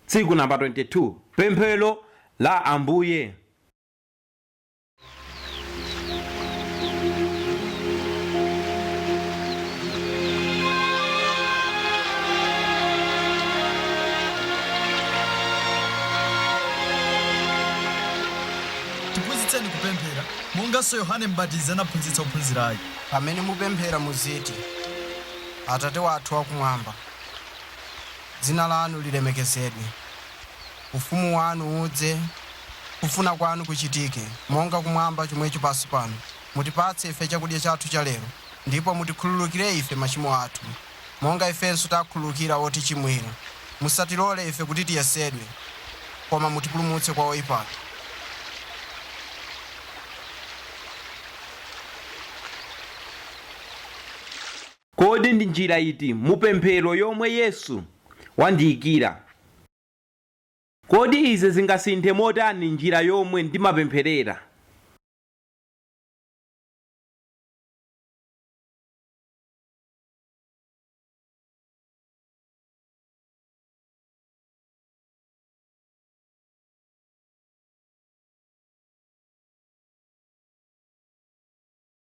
Tsiku namba 22, Pemphero la Ambuye. Tiphunzitseni kupemphera, monganso Yohane Mbatizi anaphunzitsa ophunzira ake. Pamene mupemphera muziti, Atate wathu wakumwamba, dzina lanu lilemekezedwe. Ufumu wanu udze, kufuna kwanu kuchitike, monga kumwamba chomwecho pansi pano. Mutipatse ife chakudya chathu cha lero, ndipo mutikhululukire ife machimo athu, monga ifenso takhululukira otichimwira. Musatilole ife kuti tiyesedwe, koma mutipulumutse kwa oyipayo. Kodi ndi njira iti mupemphero yomwe Yesu wandiyikira? Kodi izi zingasinthe motani njira yomwe ndimapempherera?